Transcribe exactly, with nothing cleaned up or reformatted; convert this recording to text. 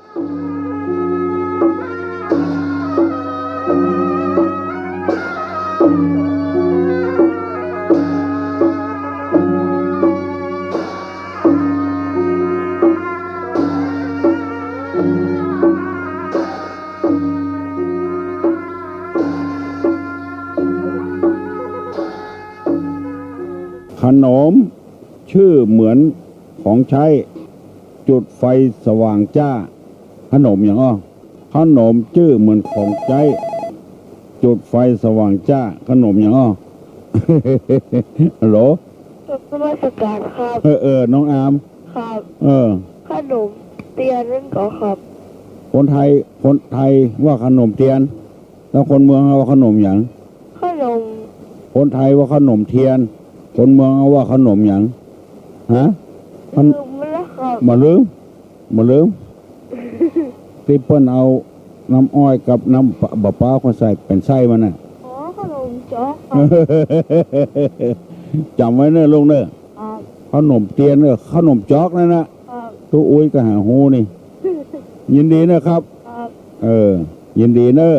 ขนม จื้อเหมือนของใจ๊ จุดไฟสว่างจ้า ขนมหยังอ้อ ขนมจื้อเหมือนของใจ๊ จุดไฟสว่างจ้า ขนมหยังอ้อ ฮัลโหล กราบนมัสการครับ เออ เออ น้องอาม ครับ เออ ขนมเตียนนั้นก่อครับ คนไทย คนไทยว่าขนมเตียน แล้วคนเมืองว่าขนมหยัง ขนม คนไทยว่าขนมเตียน คนเมืองว่าขนมหยัง ฮะ มัน ลืมแล้วครับ บ่าลืม บ่าลืม ตี้เปิ้นเอาน้ำอ้อยกับน้ำปะ บ่าป๊าวเขาใส่เป๋นไส้มันน่ะ อ๋อ ขนมจ๊อกครับ จ๋ำไว้เน่อลูกเน่อ ครับ ขนมเตียนเน่อ ขนมจ๊อกนั่นน่ะ ครับ ตุ๊อุ้ยก็หาฮู้นี่ ยินดีเน่อครับ ครับ เออ ยินดีเน่อ